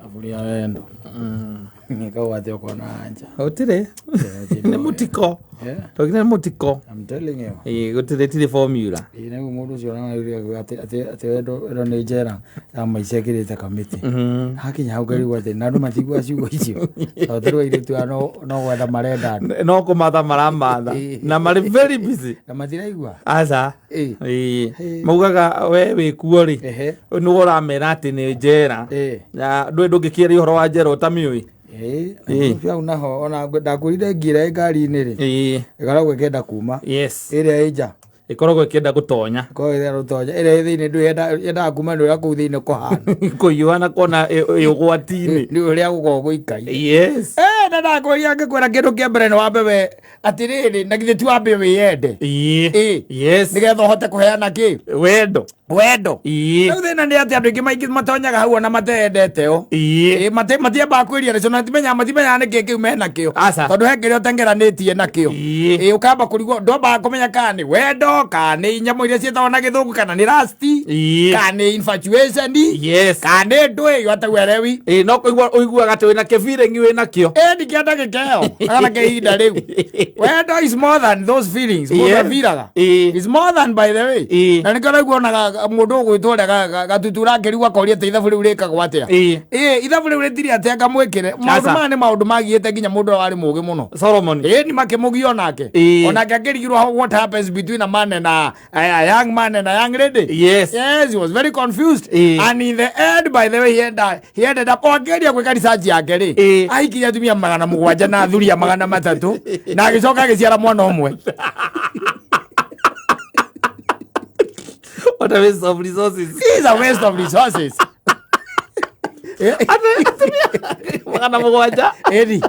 Thaburia wendo nĩkau atĩ ũkona anja. Gũtirĩ. Nĩ mũtiko. Twaugire nĩ mũtiko. I'm telling you. Ĩĩ, gũtirĩ tirĩ formula. Ĩĩ rĩu mũndũ ũcio ũrarauga atĩ atĩ atĩ wendo wendo nĩ njera ya maica ĩkĩrĩte kamĩtĩ. Hakinya hau ngarigwo atĩ na andũ matiguaga ciugo icio. Tondũ ta rĩu airĩtu aya no no gwetha marenda andũ. No kũmatha maramatha na marĩ very busy. Na matiraigua. Aca. Ĩĩ. Ĩĩ. Maugaga we wĩ kuo rĩ. Ehe. Nĩwe ũramera atĩ nĩ njera. Ĩĩ. Na ndũĩ ndũngĩkĩaria ũhoro wa njera ũtamĩũĩ. Ĩĩ. Ĩĩ. Na hau naho ona ndakwĩrire ngĩra ĩ ngari-inĩ rĩ. Ĩĩ. Ĩkoragwo ĩkĩenda kuma. Yes. Ĩrĩa ĩ nja. Ĩkoragwo ĩkĩenda gũtonya. Ĩkoragwo ĩrĩa gũtonya. Ĩrĩa ĩ thĩinĩ ndũĩ yendaga kuma nĩ ũrĩa kũu thĩinĩ kũhana. Kũiyũa na kuona ĩ ũgwati-inĩ. Nĩ ũrĩa gũkoragwo gũikaire. Yes. Eh, na ndakwĩrire ngĩkwĩra kĩndũ kĩa mbere nĩ wambe we atĩrĩrĩ na githĩ ti wambe wĩyende. Ĩĩ. Ĩĩ. Yes. Nĩgetha ũhote kũheana kĩ? Wendo. Wendo. Ĩĩ. Rĩu thĩna nĩ atĩ andũ aingĩ maingĩ matonyaga hau ona mateyendete o. Ĩĩ. Ĩĩ, matiambaga kwĩria nacio na matimenyaga nĩkĩ kĩu menakĩo. Aca. Tondũ he kĩrĩa ũtengeranĩtie nakĩo. Ĩĩ. Ĩĩ, ũkamba kũrigwo ndwambaga kũmenya kana nĩ wendo kana nĩ nyamũ iria ciĩtagwo na gĩthũngũ kana nĩ lust Ĩĩ. kana nĩ infatuation Yes. kana nĩ ndũĩ hatakuelewi. Ĩĩ, no kũigua ũiguaga atĩ wĩna kĩbirĩng'i wĩna kĩo. Ĩĩ ndikĩenda gĩkeo kana kĩhinda rĩu. Wendo is more than those feelings. Mũndũ Yes. abiraga. Ĩĩ. Is more than by the way. Ĩĩ. Na nĩkĩo raigua onaga mũndũ ũgwĩtwo ũrĩa gatutura akĩrigwo akoria atĩ ithabu rĩu rĩkagwo atĩa. Ĩĩ. Ĩĩ ithabu rĩu rĩtirĩ atĩa ngamwĩkĩre. Maũndũ Aca. maya nĩ maũndũ magiĩte nginya mũndũ ũrĩa warĩ mũũgĩ mũno. Solomon. Ĩĩ ni makĩmũgia onake. Ĩĩ. Onake akĩrigirwo what happens between a man and a young man and a young lady. Yes. Yes, he was very confused. Ĩĩ. And in the end, by the way, he ended up akĩgeria gwĩka research yake rĩ. Ĩĩ. Ahikirie atumia 700 na athuri a 300 na agĩcoka agĩciara mwana ũmwe. What a waste of resources. He is a waste of resources. 700. Ĩni.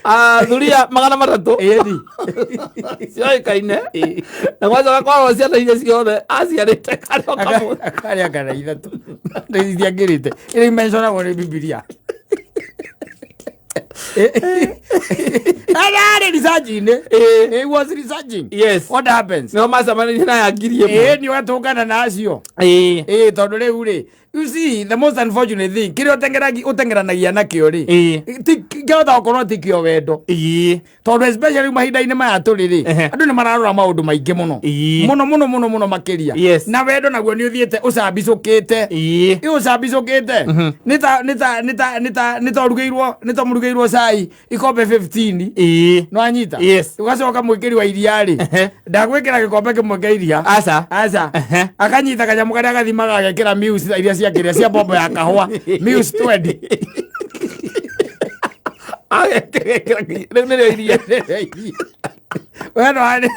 Athuri a 300. Ĩni. Cioĩkaine. Na gwacoka kwarwo ciana iria ciothe aciarĩte karĩ o kamwe. Akarĩa kana ithatũ. Itiangĩrĩte. Iria imentionagwo nĩ Bibilia. Ararĩ research-inĩ. Ĩĩ. He was researching. Yes. What happens? Nĩo macemanirie na ya 1000. Ĩĩ nĩ ũgatũngana na acio. Ĩĩ. Ĩĩ tondũ rĩu rĩ, you see the most unfortunate thing kĩrĩa ũtengeranagia nakĩo rĩ, Ĩĩ. ti kĩhota gũkorwo ti kĩo wendo. Ĩĩ. Tondũ especially mahinda-inĩ maya tũrĩ rĩ, Ehe. andũ nĩ mararora maũndũ maingĩ mũno. Ĩĩ. Mũno mũno mũno mũno makĩria. Yes. Na wendo naguo nĩ ũthiĩte ũcambicũkĩte. Ĩĩ. Ĩ ũcambicũkĩte. Nĩ ta nĩ ta nĩ ta nĩ ta nĩ ta ũrugĩirwo nĩ ta mũrugĩirwo cai ikombe 15. Ĩĩ. Nĩ wanyita? Yes. Ũgacoka mwĩkĩri wa iria rĩ, Ehe. ndagwĩkĩra gĩkombe kĩmwe kĩa iria. Aca. Aca. Ehe. Akanyita kanyamũ karĩa gathimaga agekĩra mils iria cia kĩrĩa cia mbombo ya kahũa. Mils 20. Agekĩra rĩu nĩrĩo iria. Wendo warĩ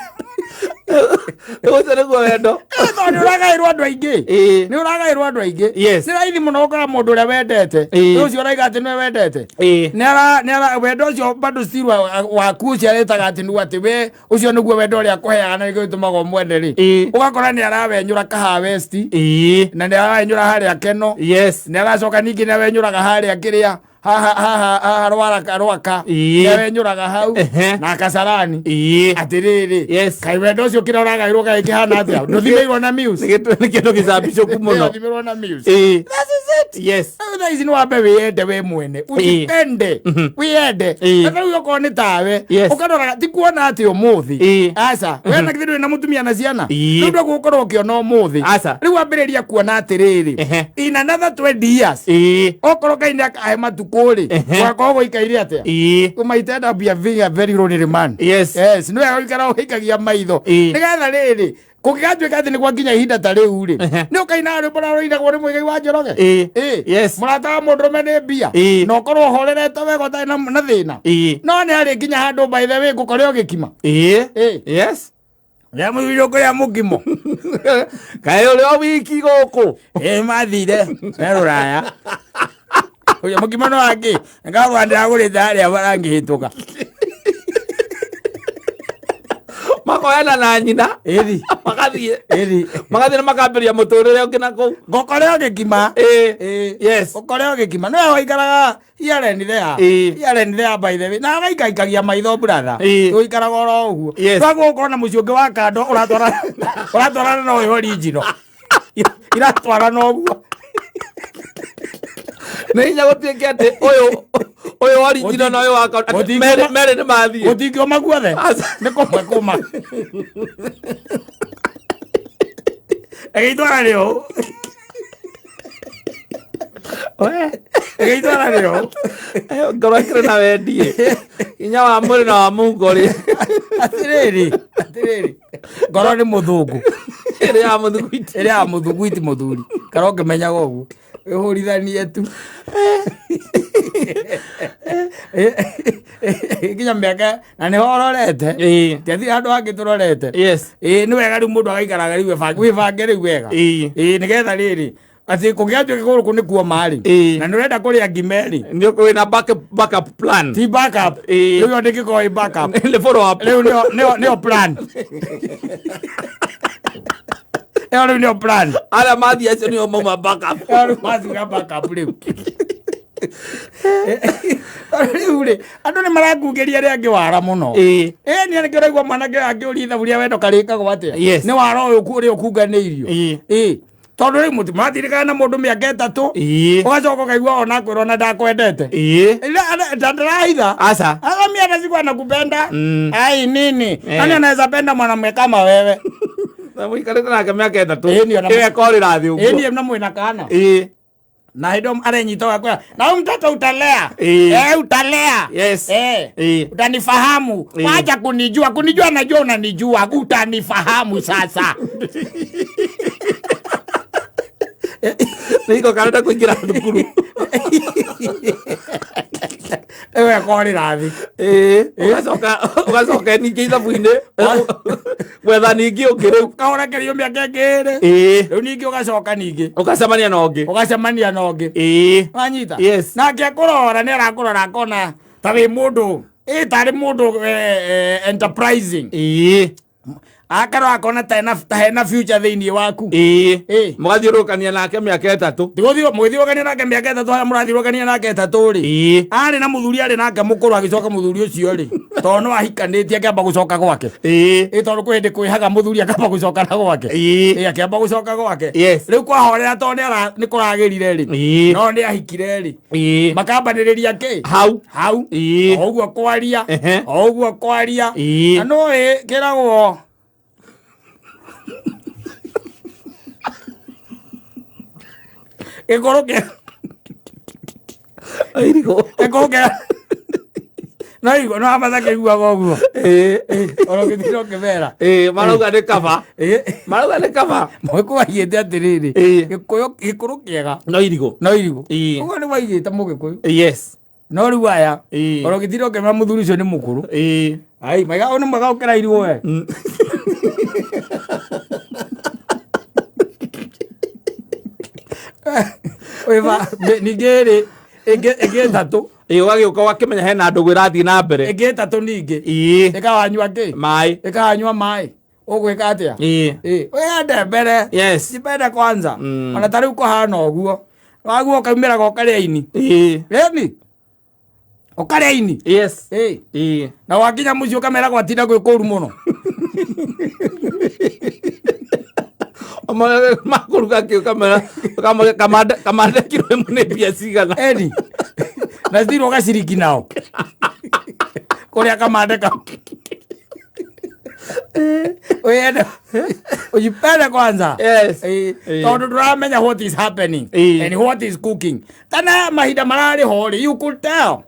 Ũcio nĩguo wendo. Tondũ nĩ ũragaĩrwo andũ aingĩ. Ĩĩ. Nĩ ũragaĩrwo andũ aingĩ. Yes. Nĩ raithi mũno gũkora mũndũ ũrĩa wendete. Ĩĩ. Ũcio ũraiga atĩ nĩwe wendete. Ĩĩ. Nĩ ara nĩ ara wendo ũcio bado still waku ũcio arĩtaga atĩ nĩguo atĩ we ũcio nĩguo wendo ũrĩa akũheaga na nĩkĩo gĩtũmaga ũmwende rĩ. Ĩĩ. Ũgakora nĩ arawenyũra Kahawa West Ĩĩ. na nĩ arawenyũra harĩa Keno. Yes. Nĩ aracoka ningĩ nĩ awenyũraga harĩa kĩrĩa haha haha haha rwaraka rwaka. Ĩĩ. Nĩ awenyũraga hau Ehe. na Kasarani. Ĩĩ. Atĩrĩrĩ. Yes. Kaĩ wendo ũcio kĩrĩa ũragaĩrwo kaĩ kĩhana atĩa? Ndũthimĩirwo na mils. Nĩ kĩndũ gĩcambicũku mũno. Ndũthimĩirwo na mils. Ĩĩ. That is it. Yes. Rĩu thaa ici nĩ wambe wĩyende we mwene. Ujipende. Wĩyende. Ĩĩ. Na rĩu okorwo nĩ tawe. Yes. Ũkaroraga ti kuona atĩ ũmũthĩ. Ĩĩ. Aca. We na githĩ ndũrĩ na mũtumia na ciana. Ĩĩ. Rĩu ndũgũ gũkorwo ũkĩona ũmũthĩ. Aca. Rĩu ambĩrĩria kuona atĩrĩrĩ. Ehe. In another 20 years. Ĩĩ. Okorwo Ngai nĩ akahe matukũ rĩ. Ehe. Ũgakorwo gũikaire atĩa? Ĩĩ. You might end up being a very lonely man. Yes. Yes, nĩ wega gũikara ũgĩikagia maitho. Ĩĩ. Nĩgetha rĩrĩ, kũngĩgatuĩka atĩ nĩ gwakinya ihinda ta rĩu rĩ, Ehe. nĩ ũkaina rwĩmbo rũrĩa rũinagwo nĩ Mũigai wa Njoroge. Ĩĩ. Ĩĩ. Yes. Mũrata wa mũndũrũme nĩ mbia. Ĩĩ. Na ũkorwo ũhorerete wega ũtarĩ na thĩna. Ĩĩ. No nĩ harĩ nginya handũ by the way ngũkore ũgĩkima. Ĩĩ. Ĩĩ. Yes. Rĩa mũthuri ũkũrĩa mũkimo. Kaĩ ũrĩ o wiki gũkũ. Ĩĩ mathire me rũraya. Ũyũ mũkimo no angĩ. Ngagwa ndĩragũrĩte harĩa bara ngĩhĩtũka. Makoyana na nyina. Ĩthi. Magathiĩ. Ĩthi. Magathiĩ na makambĩrĩria mũtũrĩre ũngĩ na kũu. Ngũkore ũgĩkima. Ĩĩ. Ĩĩ. Yes. Ũkore ũgĩkima. Nĩwe waikaraga here and there. Ĩĩ. Here and there by the way. Na agaikaikagia maitho brother. Ĩĩ. Ũikaraga oro ũguo. Yes. Twaguo ũkorwo na mũciĩ ũngĩ wa kando ũratwarana na ũyũ original. Iratwarana ũguo. Nĩ hinya gũtuĩke atĩ ũyũ original na ũyũ wa atĩ merĩ nĩ mathiĩ. Gũtingĩũma guothe. Aca. Nĩ kũmwe kũma. Ĩgĩitwara rĩo. Ĩgĩitwara rĩo. Ngoro ĩkĩrĩ na wendi hinya wa mwĩrĩ na wa mungo rĩ. Atĩrĩrĩ, atĩrĩrĩ. Ngoro nĩ mũthũngũ. Ĩrĩ ya mũthuguiti. Ĩrĩa ya mũthuguiti mũthuri. Kana ũngĩmenyaga ũguo. Wĩhũrithanie tu. Nginya mĩaka na nĩho ũrorete. Ĩĩ. Tiathire handũ hangĩ tũrorete. Yes. Ĩĩ nĩ wega rĩu mũndũ agaikaraga rĩu wĩbange rĩu wega. Ĩĩ. Ĩĩ nĩgetha rĩrĩ atĩ kũngĩatuĩka gũkũ nĩ kuoma rĩ. Ĩĩ. Na nĩ ũrenda kũrĩa ngima rĩ. Nĩ wĩna backup plan. Ti backup. Ĩĩ. Rĩu yo ndĩngĩkorwo ĩ backup. Nĩ follow up. Rĩu nĩyo plan. Ĩyo rĩu nĩyo plan. Arĩa mathiĩ acio nĩo mauma backup. Ĩyo rĩu mathiga backup rĩu. Rĩu rĩ andũ nĩ marakungĩria arĩa angĩ wara mũno. Ĩĩ. Ĩĩ nĩ nĩkĩo ũraigua mwanake ũyũ akĩũria ithabu rĩa wendo karĩkagwo atĩa. Yes. Nĩ wara ũyũ ũrĩa ũkunganĩirio. Ĩĩ. Ĩĩ. Tondũ rĩu mũtimatirikana na mũndũ mĩaka 3. Ĩĩ. Ũgacoka ũkaigua ona kwĩrwo ona ndakwendete. Ĩĩ. Ndaraitha. Aca. Asa mimi hata sikuwa nakupenda. Ai nini? Eh. Nani anaweza penda mwanamume kama wewe? Na mũikarĩte nake mĩaka 3. Ĩĩ, nĩ ona- Ĩyo ĩkorĩra thĩ Ĩĩ ũguo. niĩ na mwĩna kana. Ĩĩ. Na hĩndĩ ĩyo arenyita ũgakwĩra, na huyu mtoto utalea. Ĩĩ. Eh, utalea. Yes. Eh. Ĩĩ. Utanifahamu. Ĩĩ. Wacha kunijua. Kunijua najua unanijua. Utanifahamu sasa. Nĩ iko karenda kũingĩra thukuru. Ĩyo ĩkorĩra thĩ. Ĩĩ. Ũgacoka ningĩ ithabu-inĩ. Gwetha ningĩ ũngĩ rĩu. Ũkahorekerio mĩaka ĩngĩ ĩrĩ. Ĩĩ. Rĩu ningĩ ũgacoka ningĩ. Ũgacemania na ũngĩ. Ũgacemania na ũngĩ. Ĩĩ. Wanyita? Yes. Nake akũrora nĩ arakũrora akona ta wĩ mũndũ ĩ tarĩ mũndũ enterprising. Ĩĩ. Akarora akona ta hena future thĩinĩ waku. Ĩĩ. Ĩĩ. Mũgathiũrũrũkania nake mĩaka 3. Ndigũthiĩ mũgĩthiũrũrũkania nake mĩaka 3 harĩa mũrathiũrũrũkania nake 3 rĩ. Ĩĩ. Arĩ na mũthuri arĩ nake mũkũrũ agĩcoka mũthuri ũcio rĩ. Tondũ no ahikanĩtie akĩamba gũcoka gwake. Ĩĩ. Ĩ tondũ kwĩ hĩndĩ kwĩhaga mũthuri akamba gũcoka na gwake. Ĩĩ. Ĩ akĩamba gũcoka gwake. Yes. Rĩu kwahorera tondũ nĩ kũragĩrire rĩ. Ĩĩ. No nĩ ahikire rĩ. Ĩĩ. Makambanĩrĩria kĩ? Hau. Hau. Ĩĩ. O ũguo kwaria. Ehe. O ũguo kwaria. Ĩĩ. Na no ĩ kĩragwo gĩkũrũ kĩa Irigũ. gĩkũrũ kĩa no igua no abatha kĩiguaga ũguo. Ĩĩ. Oro gĩthiro kĩmera. Ĩĩ, marauga nĩ kaba. Ĩĩ. Marauga nĩ kaba. Mũgĩkũyũ aigĩte atĩrĩrĩ. Ĩĩ. Gĩkũyũ gĩkũrũ kĩega No irigũ. no irigũ. Ĩĩ. Ũguo nĩ waigĩte mũgĩkũyũ. Yes. No rĩu aya Ĩĩ. oro gĩthiro kĩmera mũthuri ũcio nĩ mũkũrũ. Ĩĩ. Ai maiga ũyũ nĩ mwega gũkĩra irigũ we. Ningĩ rĩ ĩngĩ 3. Ĩĩ, ũgagĩũka ũgakĩmenya hena ndũgũ ĩrathiĩ na mbere. Ĩngĩ 3 ningĩ. Ĩĩ. Ĩkawanyua kĩ? Maĩ. Ĩkawanyua maĩ. Ũgwĩka atĩa? Ĩĩ. Ĩĩ, wĩyende mbere. Yes. Jipende kwanza. Ona ta rĩu kũhana ũguo. Waguo ũkaumĩraga ũkarĩa ini. Ĩĩ. Ĩni. Ũkarĩa ini. Yes. Ĩĩ. Ĩĩ. Na wakinya mũciĩ ũkamera gwatinda gwĩ kũru mũno. Makũruga kĩ ũkamera ũkamũhe kamande kiro ĩmwe nĩ mbia cigana. Ĩni. Na still ũgaciriki nao. Kũrĩa kamande kau. Wĩyende. Ujipende kwanza. Yes. Ĩĩ. Ĩĩ. Tondũ ndũramenya what is happening Ĩĩ. and what is cooking. Kana mahinda mararĩ ho rĩ, you could tell.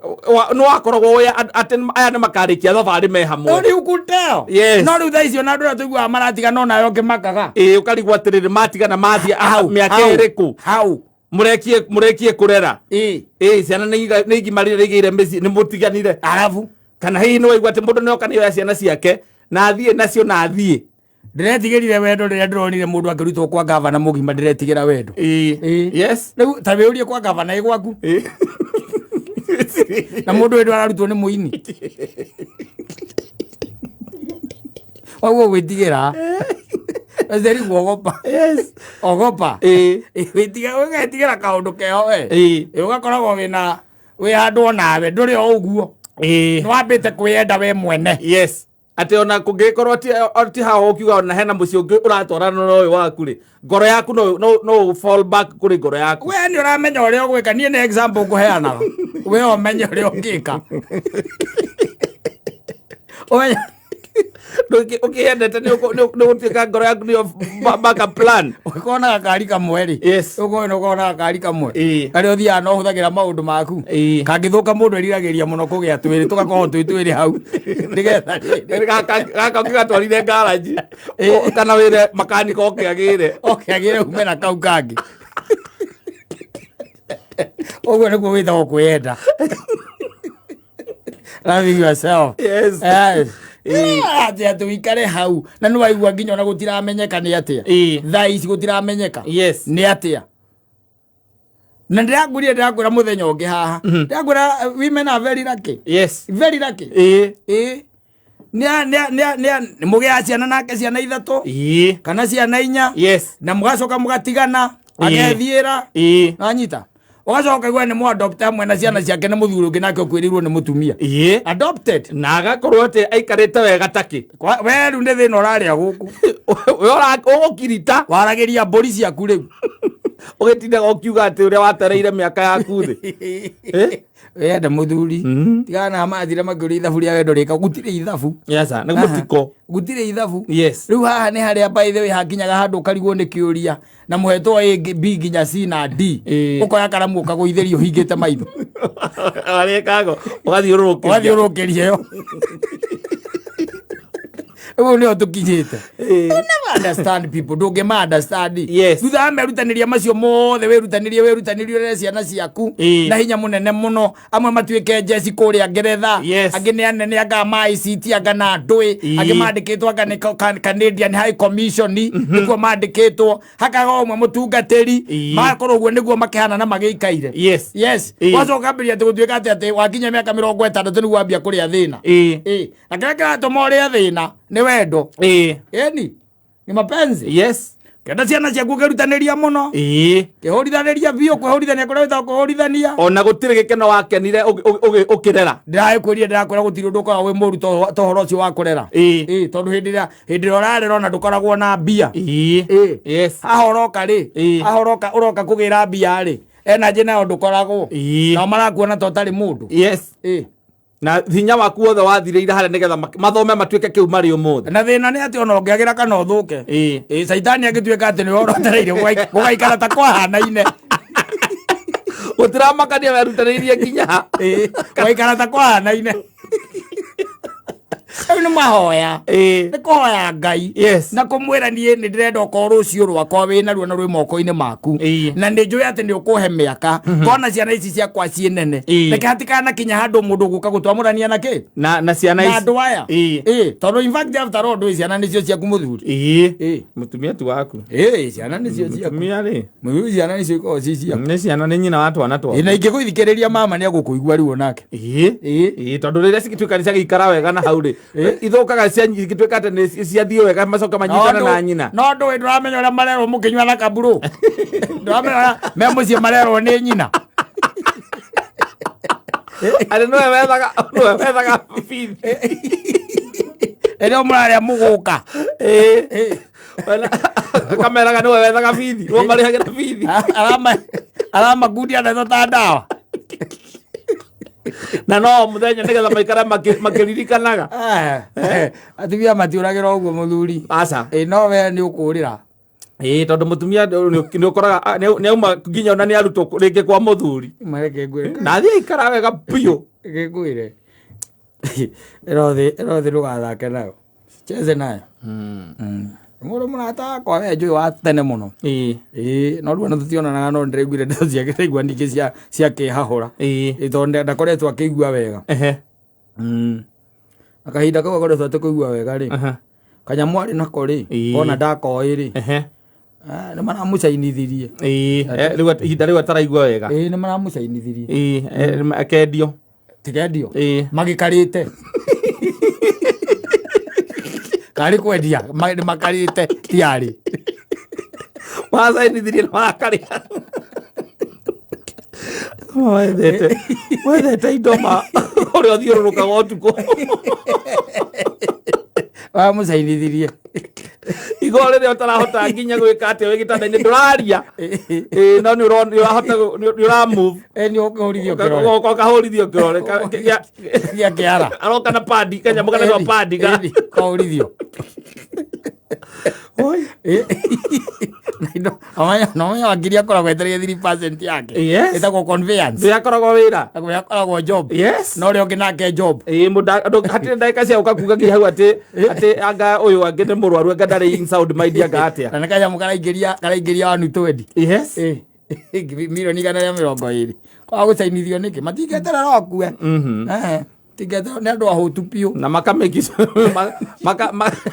Nĩ wakoragwo ũĩ atĩ aya nĩ makarĩkia thabarĩ me hamwe. No rĩu could tell. Yes. No rĩu thaa icio na andũ arĩa tũiguaga maratigana onayo ngĩmakaga. Ĩĩ, ũkarigwo atĩrĩrĩ matigana mathiĩ mĩaka ĩrĩkũ Hau. mũrekie kũrera. Ĩĩ. Ĩĩ, ciana nĩ igimarire igĩire mĩciĩ nĩ mũtiganire. Arabu. Kana hihi nĩ waigua atĩ mũndũ nĩ oka nĩ oya ciana ciake na athiĩ nacio na athiĩ. Ndĩretigĩrire wendo rĩrĩa ndĩronire mũndũ akĩrutwo kwa gavana mũgima ndĩretigĩra wendo. Ĩĩ. Ĩĩ. Yes. Rĩu ta wĩũrie kwa gavana ĩ gwaku. Ĩĩ. Na mũndũ ũyũ ararutwo nĩ mũini. Waguo gwĩtigĩra. Eceri kuogopa. Yes. Ogopa. Ĩĩ. Ũgetigĩra kaũndũ keho we. Ĩĩ. Ĩ ũgakoragwo wĩna wĩ handũ onawe ndũrĩ o ũguo. Ĩĩ. Nĩ wambĩte kwĩyenda we mwene. Yes. Atĩ ona kũngĩgĩkorwo ti haha ũkiuga ona hena mũciĩ ũngĩ ũratwarana na ũyũ waku rĩ, ngoro yaku no fall back kũrĩ ngoro yaku. We nĩ ũramenya ũrĩa ũgwĩka. Niĩ nĩ example ngũheanaga, we ũmenye ũrĩa ũngĩka. Ũmenye Ũkĩendete nĩ ũgũtuĩka ngoro yaku nĩyo backup plan. Ũkorwo na gakari kamwe rĩ, ũkorwo ũkorwo na gakari kamwe karĩa ũthiaga na ũhũthagĩra maũndũ maku. Kangĩthũka, mũndũ eriragĩria mũno kũgĩa twĩrĩ, tũgakorwo twĩ twĩrĩ hau nĩgetha rĩrĩ. Gaka ũngĩgatwarire ngaraji kana wĩre makanika oke agĩre. Oke agĩre ume na kau kangĩ. Ũguo nĩguo wĩtagwo kwĩyenda, loving yourself. Yes. Atĩ atĩ ũikare hau na nĩ waigua nginya ona gũtiramenyeka nĩ atĩa. Thaa ici gũtiramenyeka nĩ atĩa. Na ndĩrakwĩrire, ndĩrakwĩra mũthenya ũngĩ haha, ndĩrakwĩra women are very lucky. Very lucky. Ĩĩ, nĩ mũgĩaga ciana nake, ciana ithatũ kana ciana inya, na mũgacoka mũgatigana, agethiĩra. Nanyita ũgacoka ũkaigua nĩ mũadopt hamwe na ciana ciake na mũthuri ũngĩ, nake ũkwĩrĩirwo nĩ mũtumia. Adopted. Na agakorwo atĩ aikarĩte wega takĩ. We rĩu nĩ thĩna ũrarĩa gũkũ. We ũgũkirita. Waragĩria mbũri ciaku rĩu. Ũgĩtindaga ũkiuga atĩ ũrĩa watereire mĩaka yaku thĩ. Eh? Wenda mũthuri, tigana na mathire makĩũria ithabu rĩa wendo rĩka. Gũtirĩ ithabu. Yes, nĩ mũtiko. Gũtirĩ ithabu. Rĩu haha nĩ harĩa, by the way, hakinyaga handũ ũkarigwo nĩ kĩũria na mũhetwo A, B nginya C na D. Ũkoya karamu ũkagũithĩria ũhingĩte maitho. Arĩkago ũgathiũrũrũkĩria. Ũgathiũrũrũkĩria ĩyo. Ũguo nĩho tũkinyĩte. You never understand people, ndũngĩma understand. Thutha wa merutanĩria macio mothe, wĩrutanĩrie, wĩrutanĩrie ũrere ciana ciaku na hinya mũnene mũno, amwe matuĩke njeci kũrĩa Ngeretha, angĩ nĩ anene anga ma ICT, anga na ndũĩ, angĩ mandĩkĩtwo anga nĩ Canadian High Commission nĩkuo mandĩkĩtwo, hakaga ũmwe mũtungatĩri. Magakorwo ũguo nĩguo makĩhana na magĩikaire. Wacoka ambĩrĩria atĩ gũtuĩka atĩ wakinya mĩaka 60 nĩguo wambia kũrĩa thĩna. Na kĩrĩa kĩratũma ũrĩe thĩna nĩ wendo. Ĩni ni mapenzi. Kenda ciana ciaku, ũkĩrutanĩria mũno, kĩhũrithanĩria biũ, kwĩhũrithania kũrĩa wĩtagwo kũhũrithania. Ona gũtirĩ gĩkeno wakenire ũkĩrera. Ndĩragĩkwĩrire, ndĩrakwĩra gũtirĩ ũndũ ũkoragwo wĩ mũru ta ũhoro ũcio wa kũrera. Tondũ hĩndĩ ĩrĩa ũrarera ona ndũkoragwo na mbia. Haha ũroka rĩ, haha ũroka kũgĩra mbia rĩ, energy nayo ndũkoragwo. Nao marakuona ta ũtarĩ mũndũ. Na hinya waku wothe wathirĩire harĩa nĩgetha mathome matuĩke kĩu marĩ ũmũthĩ. Na thĩna nĩ atĩ ona ũngĩagĩra kana ũthũke, caitani angĩtuĩka atĩ nĩwe ũrotereire, gũgaikara ta kwahanaine. Gũtiramakania werutanĩirie nginya ha. Gũgaikara ta kwahanaine. Rĩu nĩ mahoya, nĩ kũhoya Ngai na kũmwĩra, niĩ nĩ ndĩrenda okorwo rũciũ rwakwa wĩ naruo na rwĩ moko-inĩ maku, na nĩ njũĩ atĩ nĩ ũkũhe mĩaka kona ciana ici ciakwa ciĩ nene. Reke hatikana kinya handũ mũndũ ũgũka gũtwamũrania na kĩ na ciana na ici. Andũ aya. Tondũ in fact, after all, ndũĩ ciana nĩcio ciaku, mũthuri. Mũtumia ti waku. Ĩĩ, ciana nĩcio ciaku. Mũtumia rĩ, Mũthuri, ciana nĩcio ikoragwo ci ciaku. Nĩ ciana, nĩ nyina wa twana twaku. Na ingĩgũithikĩrĩria, mama nĩ agũkũigua rĩu onake. Tondũ rĩrĩa cigĩtuĩka nĩ ciagĩikara wega na hau rĩ, ithũkaga cigĩtuĩka atĩ nĩ ciathiĩ wega, macoka manyitana na nyina. No ndũĩ, ndũramenya ũrĩa marerwo mũkĩnyua na kaburu, ndũramenya ũrĩa me mũciĩ marerwo nĩ nyina. Atĩ nĩwe wethaga bithi. Rĩrĩa mũrarĩa mũgũka. Akameraga nĩwe wethaga bithi, nĩwe marĩhagĩra bithi. Aramakundia ndeto ta ndawa. Na no mũthenya nĩgetha maikara makĩririkanaga. Atumia matiũragĩra ũguo, mũthuri. Aca. Ĩ, no we nĩ ũkũrĩra. Ĩĩ, tondũ mũtumia nĩ ũkoraga nĩ auma nginya ona nĩ arutwo rĩngĩ kwa mũthuri. Mareke ngwĩre. Na athiĩ aikara wega biũ. Reke ngwĩre, ĩrothĩ ĩrothĩ, ndũgathake nayo, cheze nayo. Mũndũ mũrata wakwa we njũĩ wa tene mũno. Ĩĩ, no rĩu ona tũtionanaga, no ndĩraiguire ndeto ciake, ndaigua ningĩ cia kĩhahũra. Ĩĩ, tondũ ndakoretwo akĩigua wega. Na kahinda kau akoretwo atekũigua wega rĩ, kanyamũ arĩ nako rĩ, ona ndakoĩ rĩ, nĩ maramũcainithirie. Rĩu ihinda rĩu ataraigua wega. Ĩĩ, nĩ maramũcainithirie. Ĩĩ, akendio. Tikendio. Magĩkarĩte karĩ kwendia, nĩ makarĩte tiarĩ. Macainithirie na makarĩa. Wethete indo ma ũrĩa ũthiũrũrũkaga ũtukũ. Wamũcainithirie. Igoro rĩrĩa ũtarahota nginya gwĩka atĩa, wĩ gĩtanda-inĩ, ndũraria. Ĩĩ, no nĩ ũrahota, nĩ ũra move. Ĩ, nĩ ũkũhũrithio kĩrore. Ũgoka ũkahũrithio kĩrore. Gĩa kĩara. Aroka na padi, kanyamũ kanetwo padi ga Ĩni, kahũrithio. Oi. Nomenya wakiri akoragwo etereire 3% yake. Ĩtagwo conveyance. Nĩ akoragwo wĩra. Akoragwo job. Yes. Na ũrĩa ũngĩ nake job. Ĩĩ, mũndũ andũ hatirĩ ndagĩka cia gũka kuga nginya hau atĩ anga ũyũ angĩ nĩ mũrwaru, anga ndarĩ in sound mind, anga atĩa. Na nĩ kanyamũ karaingĩria 120. Yes. Ĩ, 120,000,000. Kwaga gũcainithio nĩkĩ? Matingeterera ũkue. Eh, tingeterera, nĩ andũ ahũtu biũ. Na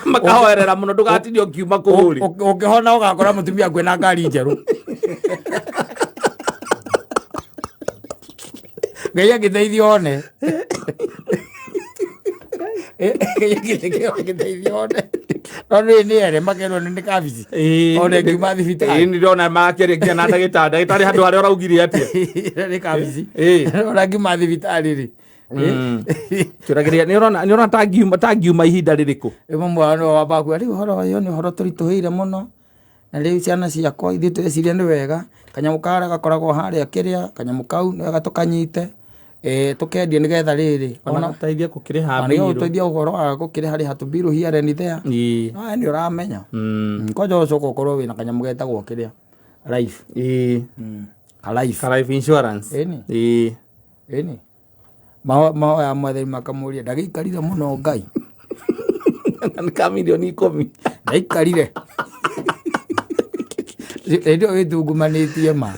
makahoerera mũno ndũgatindio ũkiuma kũhũri. Ũngĩhona ũgakora mũtumia akuĩ na ngari njerũ. Ngai agĩteithia one. Ngai agĩteithia one. No nĩ ere makerwo nĩ kabici. Ona ĩngiuma thibitarĩ. Ĩĩ, nĩ ndĩrona makĩaria nginya na ndagĩtarĩ. Ndagĩtarĩ handũ harĩa ũraugire atĩa? Nĩ kabici. Ĩĩ. Ona ngiuma thibitarĩ rĩ. Kĩũragĩria nĩ ũrona tangiuma ihinda rĩrĩkũ? Ĩmwe mwana nĩwe wambaga kuga rĩu ũhoro ũyũ nĩ ũhoro tũritũhĩire mũno. Na rĩu ciana ciakwa ithuĩ tũreciria nĩ wega, kanyamũ karĩa gakoragwo harĩa kĩrĩa, kanyamũ kau nĩ wega tũkanyite, tũkendie nĩgetha rĩrĩ. Ona gũteithia gũkĩrĩha nĩgetha mbirũ. Gũteithia ũhoro wa gũkĩrĩha rĩha tũmbirũ here and there. Ĩĩ. No we nĩ ũramenya. Kwanja ũcoka ũkorwo wĩna kanyamũ getagwo kĩrĩa, life. Ĩĩ. Ka life. Ka life insurance. Ĩni. Ĩĩ. Ĩni. Mahoya mwathani makamũria, ndagĩikarire mũno Ngai. Nĩ ka 10,000,000. Ndaikarire. Hĩndĩ ĩyo wĩtungumanĩtie ma.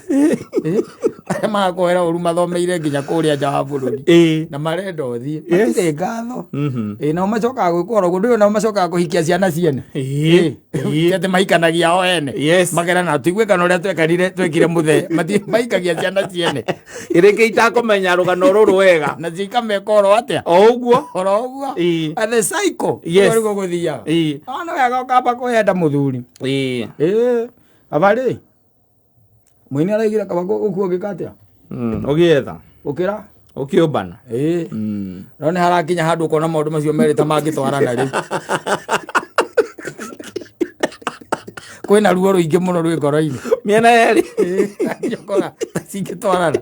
Arĩa marakwĩra ũru mathomeire nginya kũrĩa nja wa bũrũri. Ĩĩ. Na marenda ũthiĩ. Matirĩ ngatho. Mhm. Ĩĩ, nao macokaga gwĩkwo oro ũguo. Ndũĩ nao macokaga kũhikia ciana ciene. Ĩĩ. Ĩĩ. Ti atĩ mahikanagia o ene. Yes. Makerana tũigue kana ũrĩa twekarire twekire mũthee. Mahikagia ciana ciene. Rĩngĩ itakũmenya rũgano rũrũ wega. Na cio ikameka oro atĩa? O ũguo. Oro ũguo. Ĩĩ. And the cycle. Yes. Ũguo nĩguo gũthiaga. Ĩĩ. No nĩ wega ũkamba kwĩyenda mũthuri. Ĩĩ. Ĩĩ. Abarĩ. Mũini araigire kaba gũkua ũgĩka atĩa? Ũgĩetha. Ũkĩra? Ũkĩũmbana. Ĩĩ. No nĩ harakinya handũ ũkona maũndũ macio merĩ ta mangĩtwarana rĩu. Kwĩna ruo rũingĩ mũno rwĩ ngoro-inĩ. Mĩena yerĩ. Ĩĩ, ũkona ta cingĩtwarana.